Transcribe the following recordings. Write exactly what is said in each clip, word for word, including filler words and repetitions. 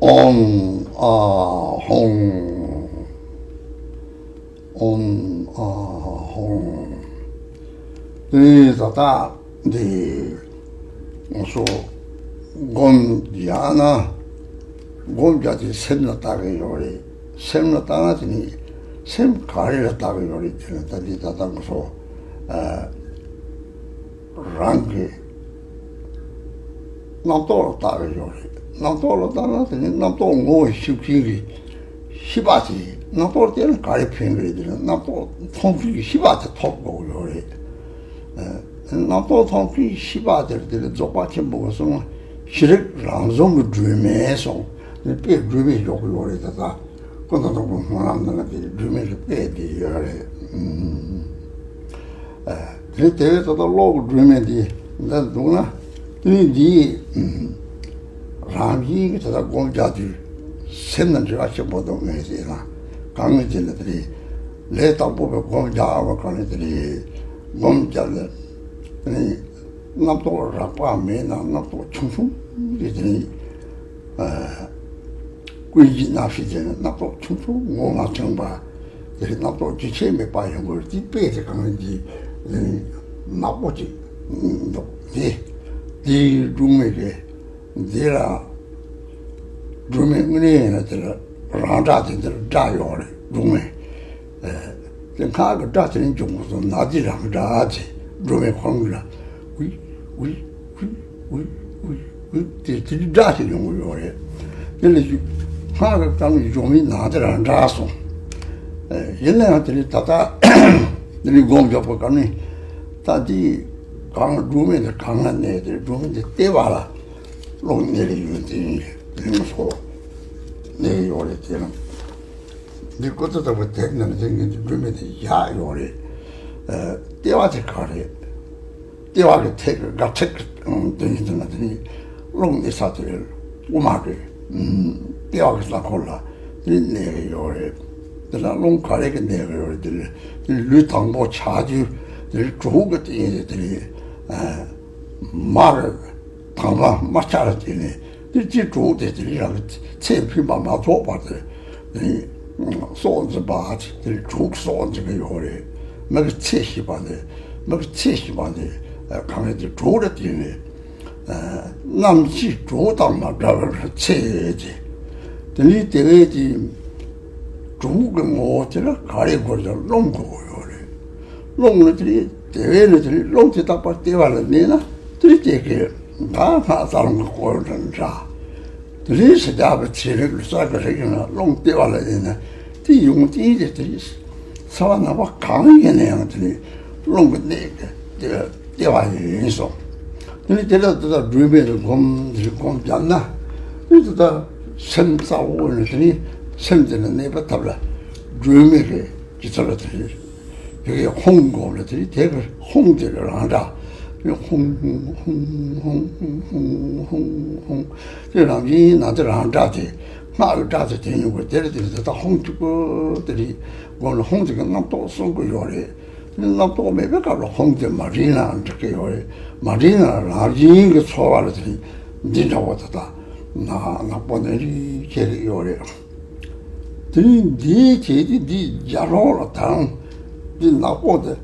ཨོཾ་ཨཱཿཧཱུྃ། ཨོཾ་ཨཱཿཧཱུྃ། དེ་ནས་ད་ལྟ་འདི་ང་ཚོ་སྒོམ་རྒྱག་ན། སྒོམ་རྒྱག་དེ་སེམས་ལ་བཏགས་ཀྱི་ཡོད་རེད། སེམས་ལ་བཏགས་ན་དེ་ནི་སེམས་ག་རེ་ལ་བཏགས་ཀྱི་ཡོད་རེད་ཟེར་ན། ད་འདི་ད་ལྟ་ང་ཚོ་ཨ། རང་གི་རྣམ་རྟོག་ལ་བཏགས་ཀྱི་ཡོད་རེད། རྣམ་རྟོག་ལ་བཏགས་ན་དེ་ནི་རྣམ་རྟོག་ངོ་བོ་ཤེས་མཁན་གྱི་ཤེས་པ་དེ། རྣམ་རྟོག་དེ་ལ་ག་རེ་ཕན་གྱི་རེད་ཟེར་ན། རྣམ་རྟོག་མཐོང་མཁན་གྱི་ཤེས་པ་དེ་ཐོབ་དགོས་ཀྱི་ཡོད་རེད། ཨ། རྣམ་རྟོག་མཐོང་མཁན་གྱི་ཤེས་པ་དེ་ལ་དེ་ལ་རྫོགས་པ་ཆེན་པོ་གིས་གསུངས། ཤེས་རིག་རང་བྱུང་གི་སྒྲོན་མེ་གསུངས། དེ་དཔེ་སྒྲོན་མེ་འཇོག་གི་ཡོད་རེད། ད་ལྟ་ཀུན་ཏུ་བཟང་པོའི་སྨོན་ལམ་ནང་ལ་དེ་སྒྲོན་མེ་གི་དཔེ་དེ་ཡོད་རེད། ཨ། དེ་དེ་བས་ད་ལྟ་གློག་གི་སྒྲོན་མེ་འདི་འདི་འདུག་ན། དེ་ནི་འདི་རང་བཞིན་གྱིས་ད་ལྟ་སྒོམ་རྒྱག་དུས་སེམས་དང་འབྲེལ་བ་ཆེན་པོ་འདུག་ངས་ཟེར་ན། གང་ཡིན་ཟེར་ན། དེ་ནི་ལས་དང་པོ་པའི་སྒོམ་རྒྱག་པ་གང་ནས་དེ་ནི་སྒོམ་རྒྱག་ནས་དེ་ནི་རྣམ་རྟོག་རགས་པ་མེད་ན། རྣམ་རྟོག་ཆུང་ཆུང་གིས་དེ་ནི། ཨ། ཀུན་གཞི་རྣམ་ཤེས་དེ་ནི་རྣམ་རྟོག་ཆུང་ཆུང་ངོ་མ་ཚང་བ། དེ་རྣམ་རྟོག་རྒྱུན་ཆད་མེད་པ་ཡོང་གི་རེད། དེ་དཔེ་དེ་གང་ཡིན་གྱི་ནག་པོ་ཅིག་འདུག་དེ། དེའི་སྒྲོན་མེ་རེད། དེ་ལ་སྒྲོན་མེ་དངོས་གནས་ཡིན་ན་དེ་ལ་རང་སྒྲ་དེ་འདིར་སྒྲ་ཡོད་རེད། སྒྲོན་མེ། ཨ། དེ་སྔགས་ཀྱི་སྒྲ་དེ་ནི་འབྱུང་དགོས་སོ། ནག་དེ་རང་སྒྲ་དེ། སྒྲོན་མེ་ཁོ་རང་གི་སྒྲ། ཝི་ཝི་ཝི་ཝི་ཝི་ཝི་དེ་དེ་སྒྲ་ཞིག་ཡོང་གི་ཡོད་རེད། དེ་ལ་སྔགས་ཀྱི་སྒྲ་ནི་སྒྲོན་མེ་ནག་དེ་རང་སྒྲ་སོང་། ཨ། ཡིན་ན་ཡང་དེ་ནི་ད་ལྟ་དེ་ནི་སྒོམ་རྒྱག་པ་གང་ནི་ད་དེ་གང་སྒྲོན་མེ་དེ་གང་ལ་གནས་ཏེ། སྒྲོན་མེ་དེ་ལྟེ་བ་ལ་གློག་གནས་ལ་ཡོད་དེ་ཡིན་ནོ་སོ། གནས་ཡོད་རེད། དེ་རང་འདི་ཀུན་ཏུ་བཟང་པོ་དེབ་ནང་དེ་ངས་འདི་སྒྲོན་མེ་དེ་བཞག་ཡོད་རེད། ཨ། ལྟེ་བ་དེ་ག་རེད། ལྟེ་བ་གི་ཐད་ཀྱི་སྒ་ཐད་ཀྱི་དོན་ཡིན་ན། དེ་ནི་རླུང་གནས་ས་དེ་རེད། དབུ་མ་གི་ལྟེ་བ་གི་ས་ཁོངས་ལ་དེ་ནི་གནས་ཀྱི་ཡོད་རེད། དེ་ལ་རླུང་ག་རེ་གིས་གནས་ཀྱི་ཡོད་རེད། དེ་ནི་དེ་ནི་ལུས་དང་པོ་ཆགས་རྒྱུ་དེ་ནི་གྲོགས་ཀྱི་སྟེང་ནས་དེ་ནི། ཨ། མ་གི་དང་པོ་མ་ཆགས་ལ་བརྟེན་ནས་དེ་ཅི་གྲོགས་དེ་དེ་རང་གི་ཚེ་ཕན་པ་མ་ཐོགས་པར་དེ་དེ་སྲོག་འཛིན་པ་དེ་གྲོགས་སྲོག་འཛིན་གྱི་ཡོད་རེད། མི་གི་ཚེ་ཤེས་པ་དེ། མི་གི་ཚེ་ཤེས་པ་དེ་གང་རེད། དེ་གྲོགས་ལ་བརྟེན་ནས། ཨ། ནམ་འཆི་གྲོགས་དང་མ་བྲལ་བར་ཚེ་དེ། དེ་ནི་དེ་བས་དེ་གྲོགས་ཀྱི་ངོ་བོ་དེ་ལ་ག་རེ་དགོས་ཀྱང་རླུང་དགོས་ཀྱི་ཡོད་རེད། རླུང་ནི་དེ་ནི་དེ་བས་ནི་དེ་ནི་རླུང་དེ་རྟག་པར་ལྟེ་བ་ལ་གནས་ན་དེ་ནི་དེ་གའི་ད་སྔགས་རྩ་རླུང་གི་སྐོར་འདྲ་འདྲ། དེ་ནས་ཕྱི་རྒྱལ་བའི་ཚན་རིག་ལུགས་གསར་གྱི་རིག་གནས་ལ་རླུང་ལྟེ་བ་ལ་ཡིན་ན། དེ་ཡོང་དེ་ཡིན་དེ་དེ་ཚ་བ་ནག་པོ་གང་ཡིན་ན་ཡང་དེ་ནི་རླུང་གི་གནས་ཀྱི་ལྟེ་བ་ཡིན་སོང་། དེ་ནི་དེ་ལ་དེ་དག་སྒྲོན་མེ་ལ་སྒོམ་དེ་སྒོམ་བརྒྱབ་ན། དེ་དེ་དག་སེམས་གསལ་བོ་ནི་དེ་ནི་སེམས་དེ་ལ་གནས་པའི་ཐབས་ལ་སྒྲོན་མེ་གི་ཅི་ཚོད་ལ་དེ་ནི། དེ་གའི་ཧཱུྃ་སྒོམ་ལ་དེ་དེ་གི་ཧཱུྃ་དེ་ལ་རང་སྒྲ། དེ་ཧཱུྃ་ཧཱུྃ་ཧཱུྃ་ཧཱུྃ་ཧཱུྃ་ཧཱུྃ་ཧཱུྃ། དེ་རང་བཞིན་ན་དེ་རང་སྒྲ་དེ། སྔགས་ཀྱི་སྒྲ་དེ་དེ་ཡོང་གི། དེ་ལ་དེ་ད་ལྟ་ཧཱུྃ་གཅིག་པོ་དེ་རེད། སྒོམ་ལ་ཧཱུྃ་དེ་གི་རྣམ་རྟོག་གསུང་གི་ཡོད་རེད། དེ་རྣམ་རྟོག་མེད་པའི་སྐབས་ལ་ཧཱུྃ་དེ་མ་རིག་ན་འགྲིག་གི་ཡོད་རེད། མ་རིག་ན་རང་བཞིན་གྱིས་ཚོར་བ་ལ་དེ་འདི་འདྲ་བོ་ད་ལྟ་ནག་ནག་པོ་ནས་རིག་ཁྱེར་ཡོད་རེད། དེ་ནི་འདིའི་བྱས་ཏེ་འདིའི་རྒྱབ་ལོགས་ལ་ད་རུང་འདི་ནག་པོ་དེ་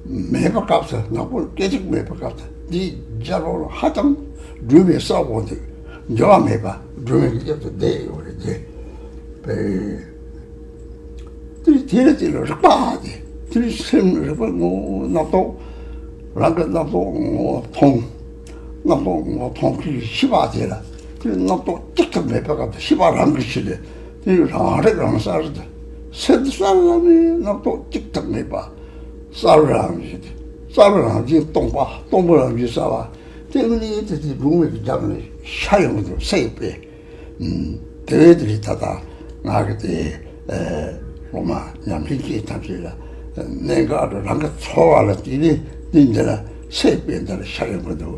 མེད་པའི་སྐབས་སུ། ནག་པོ་སྐད་ཅིག་མེད་པའི་སྐབས་སུ་འདིའི་རྒྱབ་ལོགས་ལ་ཧ་ཅང་སྒྲོན་མེ་གསལ་བོ་འདུག་འགྱུར་བ་མེད་པ་སྒྲོན་མེ་གི་རྒྱབ་ཏུ་བསྡད་ཡོད་རེད། དེ་པས་དེ་དེ་ལ་དེ་ལ་རིག་པ་དེ། དེ་ནི་སེམས་རིག་པ་ངོ་བོ་རྣམ་རྟོག་རང་གི་རྣམ་རྟོག་ངོ་བོ་མཐོང་། རྣམ་རྟོག་ངོ་མཐོང་གི་ཤེས་པ་དེ་ལ། དེ་རྣམ་རྟོག་གཅིག་ཀྱང་མེད་པའི་སྐབས་སུ་ཤེས་པ་རང་གིས་ཤེས་ཏེ། དེ་རང་རིག་རང་གསལ་དུ། སེམས་གསལ་ལ་ནི་རྣམ་རྟོག་གཅིག་ཀྱང་མེད་པ། གསལ་རང་བཞིན་ཏེ། གསལ་རང་བཞིན་སྟོང་པ། སྟོང་པ་རང་བཞིན་གསལ་བ། དེ་ནི་དེ་དེ་སྒྲོན་མེ་གི་རྒྱབ་ནས་ཤར་ཡོང་གི་འདུག་སེམས་པས། དེ་བས་དེ་རིང་ད་ལྟ་ང་གི་དེ་སློབ་མ་ཉམས་ལེན་བྱེད་ཐམས་ཅད་ལ་གནད་འགག་ཏུ་རང་གི་ཚོར་བ་ལ་བརྟེན་ནས་འདི་འདི་ལ་སེམས་པས་འདི་ལ་ཤར་ཡོང་གི་འདུག་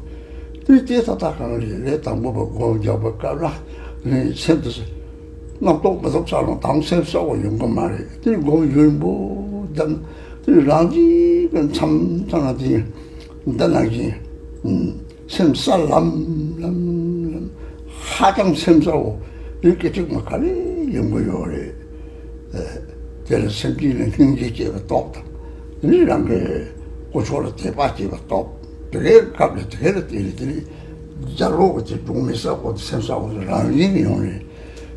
དེ་དེ་ད་ལྟ་གང་རེད། ལས་དང་པོ་པ་སྒོམ་རྒྱག་པའི་སྐབས་ལ་སེམས་དེ་རྣམ་རྟོག་མི་འདུག་ས་ལ་དྭངས་སེམས་གསལ་བོ་ཡོང་གི་མ་རེད། དེ་སྒོམ་ཡུན་པོ་བསྡད་ན་དེ་རང་བཞིན་གྱི་མཚམས་མཚམས་ལ་དེ་འདི་ནང་བཞིན། སེམས་གསལ་ལམ་ལམ་ལམ། ཧ་ཅང་སེམས་གསལ་བོ། དེ་སྐད་ཅིག་མ་ག་ལེ་ཡོང་གི་ཡོད་རེད། ཨ། དེ་ལ་སེམས་ཅན་ལ་སྙིང་རྗེ་སྐྱེས་པའི་སྟོབས་དང་། དེ་ནས་རང་གི་དཀོན་མཆོག་ལ་དད་པ་སྐྱེས་པའི་སྟོབས། དེ་གའི་སྐབས་ལ་དེ་གའི་ལ་དེ་ལ་དེ་ནས་རྒྱབ་ལོགས་ཀྱི་དེ་གདོང་མི་ཟ་བོ་དེ་སེམས་ཟ་བོ་དེ་རང་བཞིན་གྱིས་ཡོང་རེད།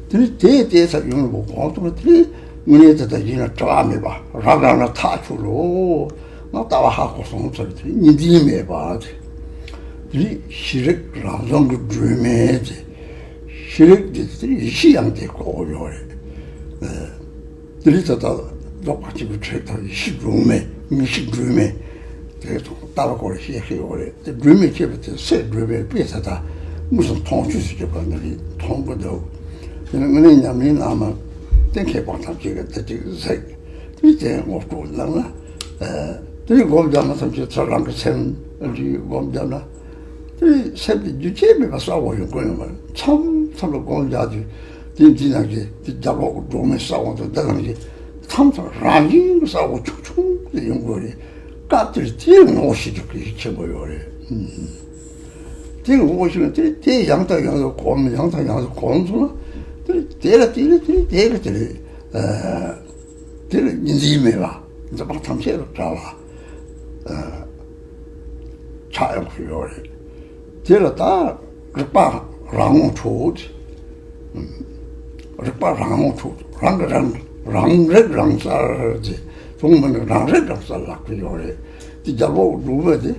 དེ་ནས་དེ་དེ་ཚ་ཡོང་བའི་གོང་དུ་དེ་ནས་དངོས་གནས་དེ་དག་ཡིན་ན་བྲལ་བ་མེད་པ་རབ་རང་ལ་ཐག་ཆོད་ལོ། ང་ལྟ་བ་ཧ་གོ་སོང་ཟེར་དེ་ཉིན་འཛིན་མེད་པ་དེ། དེ་ནས་ཤེས་རིག་རང་བྱུང་གི་སྒྲོན་མེ་དེ། ཤེས་རིག་འདི་ཚེ་ཡེ་ཤེས་ཡང་དེ་གོ་ཡོད་རེད། ཨ། དེ་རིང་ད་ལྟ་ལོག་པ་གཅིག་པུ་ཁྲིད་དང་ཡེ་ཤེས་སྒྲོན་མེ། མིག་ཤེས་སྒྲོན་མེ། དེ་ཚོ་ལྟ་བ་སྐོར་བཤད་ཤེས་ཡོད་རེད། དེ་སྒྲོན་མེ་ཁྱེད་པ་དེ་སེ་སྒྲོན་མེ་དཔེ་ད་ལྟ་དངོས་སུ་མཐོང་ཆོས་སུ་གྱུར་པ་འདི་རིགས་མཐོང་གི་འདུག་དེ་ནི་དངོས་གནས་ཉམས་ལེན་གནང་ན་གཏན་འཁེལ་པ་ཐམས་ཅད་ཀྱི་དེ་གཅིག་ཟེར། དེ་དེ་ངོ་སྤྲོད་གནང་ན། ཨ། དེ་སྒོམ་རྒྱབ་ན་ཐམས་ཅད་ཚུར་རང་གི་སེམས་འདི་སྒོམ་རྒྱབ་ན། དེ་སེམས་དེ་རྒྱུ་ཆད་མེད་པ་གསལ་བོ་ཡོང་གི་ཡོད་མ་རེད། མཚམས་མཚམས་ལ་སྒོམ་རྒྱག་དུས་དེ་འདི་ནང་གི་དེ་རྒྱབ་ལོགས་སྒྲོན་མེ་གསལ་བོ་དང་འདི་ནང་གི་མཚམས་མཚམས་རང་བཞིན་གྱི་གསལ་བོ་ཆུང་ཆུང་དེ་ཡོང་གི་རེད། སྐབས་དེར་དེའི་ངོ་བོ་ཤེས་རྒྱུ་གལ་ཆེན་པོ་ཡོད་རེད། ཨུམ། དེ་ངོ་བོ་ཤེས་ན་དེ་དེ་ཡང་དང་ཡང་དུ་གོམས། ཡང་དང་ཡང་དུ་གོམས་སོང་ན་དེ་དེ་ལ་དེ་ལ་དེ་དེ་ལ་དེ་ལ། ཨ། དེ་ལ་གཉིས་འཛིན་མེད་པ་འཛིན་པ་ཐམས་ཅད་ལ་བྲལ་བ། ཨ། ཆགས་ཡོང་གི་ཡོད་རེད། དེ་ལ་ད་རིག་པ་རང་ངོ་འཕྲོད། རིག་པ་རང་ངོ་འཕྲོད། རང་གི་རང་རང་རིག་རང་གསལ་དེ་གསུངས་མིན་ན་རང་རིག་རང་གསལ་ལབ་ཀྱི་ཡོད་རེད། དེ་རྒྱལ་པོ་འབྲུག་པ་དེ་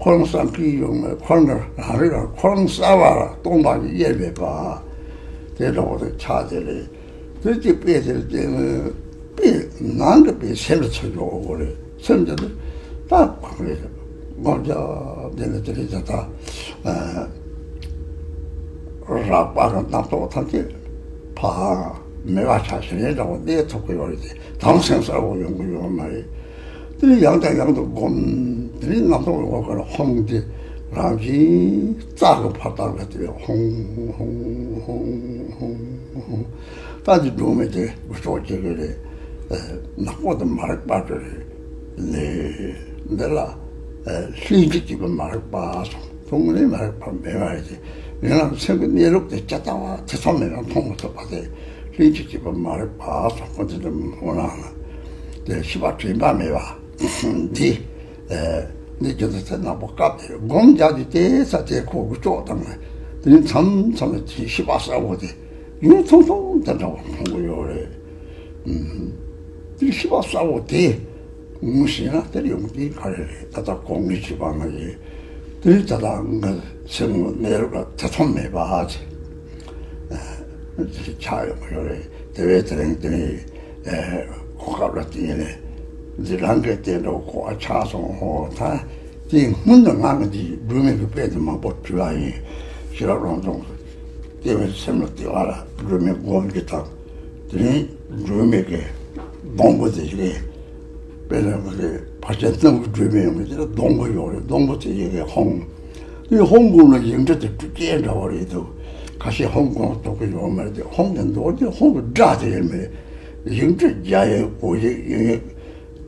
ཁོ་རང་གསལ་གྱི་ཡོད་མེད། ཁོ་རང་གི་རང་རིག་རང་ཁོ་རང་གསལ་བ་ལ་སྟོང་པ་ཉིད་དབྱེར་མེད་པ། དེ་འདྲ་བོ་དེ་ཆགས་དེ་རེད། དེ་གཅིག་དཔེ་དེར་བལྟས་ན། དཔེ་ནང་གི་དཔེ་སེམས་ལ་ཚུར་འཇོག་དགོས་རེད། སེམས་ཀྱི་དེ་ད་གང་རེད། སྒོམ་རྒྱག་དེ་ནི་དེ་རེད། ད་ད་རགས་པ་གི་རྣམ་རྟོག་ཐམས་ཅད་ཕར་མེད་པ་ཆགས་ཤིང་ལས་འདྲ་བོ་གནས་ཐུབ་ཀྱི་ཡོད་རེད་དེ། དྭངས་སེམས་གསལ་བོ་ཡོང་གི་ཡོད་མ་རེད། དེ་ནི་ཡང་དང་ཡང་དུ་སྒོམ། དེ་ནི་རྣམ་རྟོག་འོག་གར་ཧོང་དེ་རང་བཞིན་རྩ་གི་བར་དག་ལ་དེ་ཧོང་ཧོང་ཧོང་ཧོང་ཧོང་། རྟགས་ཀྱི་སྒྲོན་མེ་དེ་འགུལ་ཤུགས་སྐྱེ་གི་རེད། ཨ། ནག་པོ་དེ་མ་རིག་པ་དེ་རེད། ལས་འདི་ལ། ཨ། ལྷན་ཅིག་སྐྱེས་པའི་མ་རིག་པ་སོགས་དངོས་གནས་མ་རིག་པ་མེད་པ་རེད། ཡིན་ནའང་སེམས་ཀྱི་གནས་ལུགས་དེ་ཇི་ལྟ་བ་དེ་ཚོ་མེད་ན་མཐོང་མི་ཐུབ་པ་དེ། ལྷན་ཅིག་སྐྱེས་པའི་མ་རིག་པ་སོགས་པོ་དེ་འདྲ་མི་འོང་ན། དེ་ཤེས་པ་དྲན་པ་མེད་པ་འདི། ཨ། འདི་རྒྱུ་མཚན་དེ་ནག་པོ་སྐབས་དེར་སྒོམ་རྒྱག་རྒྱུ་དེ་ས་དེ་ཁོ་གི་ལྕོག་དང་། དེ་ནི་མཚམས་མཚམས་ལ་དེ་ཤེས་པ་གསལ་བོ་དེ་ཡུན་ཐུང་ཐུང་དེ་འདྲ་བ་མཐོང་གི་ཡོད་རེད། ཨུམ། དེ་ཤེས་པ་གསལ་བོ་དེ་ངོ་ཤེས་ན་དེར་ཡོང་དེ་ག་རེ་རེད། ད་ལྟ་གོང་གི་བྱིས་པ་ང་ཡིས་དེ་ད་ལྟ་ང་སེམས་ངོ་གནས་ལུགས་ལ་ཐེ་ཚོམ་མེད་པ་དེ་ཆགས་ཡོང་གི་ཡོད་རེད། དེ་བས་དེ་རིང་དེ་ནི། ཨེ། གོ་སྐབས་ལ་བརྟེན་ནས་འཛིན་རང་གི་རྟེན་འགྲོ་གོ་བ་ཆགས་སོང་། ཧོ། ད་དེའི་སྔོན་དུ་ང་གི་འདི་སྒྲོན་མེ་གི་དཔེ་དེ་མང་པོ་བྲིས་པ་ཡིན། ཤེས་རབ་རང་བྱུང་གི་ལྟེ་བའི་སེམས་ལ་ལྟེ་བ་ལ་སྒྲོན་མེ་སྒོམ་གྱི་དང་། དེ་ནས་སྒྲོན་མེ་གི་སྡོང་པོ་དེ་ཞིག་དཔེར་ན་ང་གི་ཕར་ཕྱིན་གནམ་གྱི་སྒྲོན་མེ་ཡོང་གི་དེ་ལ་སྡོང་པོ་ཡོད་རེད། སྡོང་པོ་དེ་ཞིག་གི་ཧོང་། དེ་ཧོང་སྒོམ་ན་ཡིག་འབྲུ་དེ་སྤྲུལ་སྐྱེས་འདྲ་བ་རེད་འདུག་ཁ་ཤས་ཧོང་སྒོམ་ཐུབ་ཀྱི་ཡོད་མ་རེད་དེ། ཧོང་གི་མདོག་དེ་ཧོང་གི་སྒྲ་དེ་ཡིན་མ་རེད། ཡིག་འབྲུ་རྒྱ་ཡིག་གོ་ཡིག་དབྱིན་ཡིག་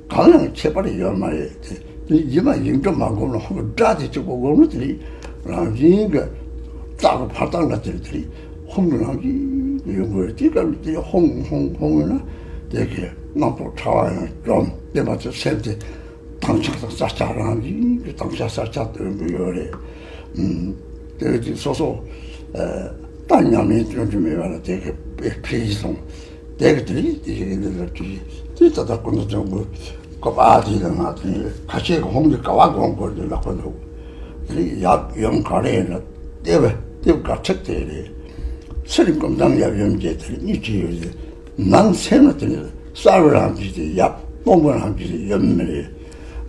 གང་ཡང་ཁྱད་པར་ཡོད་མ་རེད་དེ། དེ་ཡིན་ན་ཡིག་འབྲུ་མ་སྒོམ་ན་ཧོང་གི་སྒྲ་དེ་གཅིག་པོ་སྒོམ་ན་དེ་རིང་རང་བཞིན་གྱི་རྩ་གི་བར་དག་ལ་དེ་རིང་དེ་རིང་ཧོང་གི་རང་བཞིན་གྱི་ཡོང་གི་རེད། དེ་སྐབས་ལ་དེ་ཧོང་ཧོང་ཧོང་ཡོད་ན་དེ་གི་རྣམ་རྟོག་ཕྲ་བ་ཡང་འཇོམས། དེ་མ་ཚད་སེམས་དེ། དྭངས་ཆགས་དང་གསལ་ཆགས་རང་བཞིན་གྱིས་དྭངས་ཆགས་གསལ་ཆགས་སྟོན་གྱི་ཡོད་རེད། ཨུམ། དེ་བས་ཀྱི་སོ་སོ། ཨ། ད་ཉམས་ལེན་སྐྱོན་གྱི་མེད་པ་ལ་དེ་གི་དཔེ་ཕེ་ཡིན་སོང་། དེ་གི་དེ་ཡིན་དེ་ཡིན་འདི་ལ་དེ་ཡིན་དེ་ད་ལྟ་ཀུན་ཏུ་བྱུང་དགོས། ཀ་པ་དེ་ལ་ང་དེ་ཁ་ཤས་ཀྱི་ཧོང་གི་ཀ་བ་སྒོམ་དགོས་དེ་ལ་ཀུན་ཏུ། དེ་ཡབ་ཡུམ་ག་རེ་ཡིན་ན་དེ་བས་དེ་ག་ཁྲིག་དེ་རེད། ཚུར་སྒོམ་དང་ཡབ་ཡུམ་བཅས་དེ་གཉིས་བྲིས་ཡོད་རེད། ནང་སེམས་ལ་དེ་ནི་གསལ་བའི་རང་བཞིན་དེ་ཡབ། སྟོང་པའི་རང་བཞིན་དེ་ཡུམ་མི་རེད།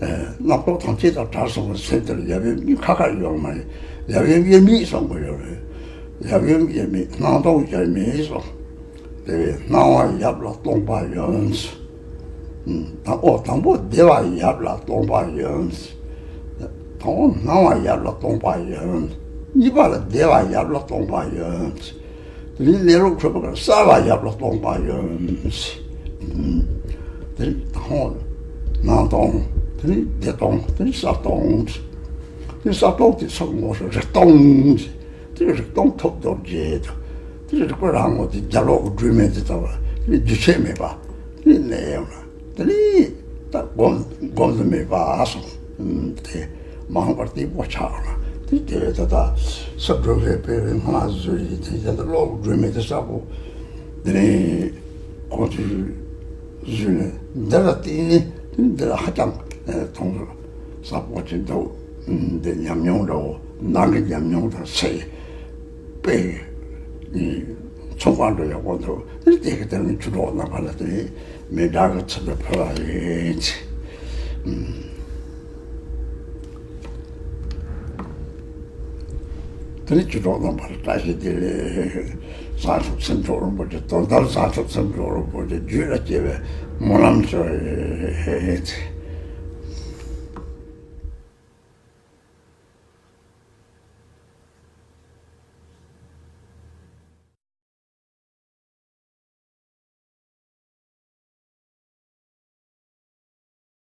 ཨ། རྣམ་རྟོག་ཐམས་ཅད་དང་བྲལ་སོང་བའི་སེམས་དེར་ཡབ་ཡུམ་གཉིས་ཁ་ཁ་ཡོད་མ་རེད། ཡབ་ཡུམ་དབྱེར་མེད་གསུང་གི་ཡོད་རེད། ཡབ་ཡུམ་དབྱེར་མེད། སྣང་སྟོང་དབྱེར་མེད་གསུང་། དེ་བས་སྣང་བ་ཡབ་ལ་སྟོང་པ་ཡུམ། ཨ། དང་པོ་དང་པོ་བདེ་བ་ཡབ་ལ་སྟོང་པ་ཡུམ། དང་པོ་སྣང་བ་ཡབ་ལ་སྟོང་པ་ཡུམ། གཉིས་པ་ལ་བདེ་བ་ཡབ་ལ་སྟོང་པ་ཡུམ། དེ་ནས་གནས་ལུགས་འཁྲུལ་པ་གསལ་བ་ཡབ་ལ་སྟོང་པ་ཡིན། དེ་ནས་སྣང་སྟོང་། དེ་ནས་བདེ་སྟོང་། དེ་ནས་གསལ་སྟོང་། དེ་གསལ་སྟོང་དེ་ཚོ་ངོ་སོ་རིག་སྟོང་། དེ་རིག་སྟོང་ཐོབ་རྡོ་རྗེ་དང་། དེ་རིག་པ་རང་ངོ་དེ་རྒྱ་ལོག་གི་སྒྲོན་མེ་དེ་ལྟ་བུ་རྒྱུ་ཆད་མེད་པ་དེ་གནས་ཡོང་ལ། དེ་ནས་ད་སྒོམ་སྒོམ་དུ་མེད་པ་སོང་། དེ་མ་འོངས་པར་བརྟན་པོ་ཆགས་ལ། དེ་དེ་ད་ལྟ་ས་འགྲོ་བའི་དཔེ་རིང་ལ་བཟོས་ཡིན། དེ་ཡང་ད་ལོག་སྒྲོན་མེ་དེ་གསལ་པོ། དེ་ནས་གོང་དུ་བཟོས་ནས་འདི་ལ་བརྟེན་ནས་འདི་ལ་ཧ་ཅང་མཐོང་གསལ་པོ་ཅིག་འདུག་འདི་ཉམས་མྱོང་འདྲ་བོ་ནང་གི་ཉམས་མྱོང་དང་ཚེ་དཔེ་མཚུངས་པ་འདྲ་ཡག་པོ་འདུག་དེ་དེ་གི་དེ་ནི་ཆུ་གྲོགས་རྣམ་པ་ལ་དེ་མི་འདྲ་གི་ཚུལ་དུ་ཕུལ་བ་ཡིན། དེ་ནི་ཆུ་གྲོགས་རྣམ་པར་བཀྲ་ཤིས་བདེ་ལེགས། བྱང་ཆུབ་སེམས་མཆོག་རིན་པོ་ཆེ། དོན་དམ་བྱང་ཆུབ་སེམས་མཆོག་རིན་པོ་ཆེ་རྒྱུད་ལ་སྐྱེ་བའི་སྨོན་ལམ་ཞུ་བ་ཡིན།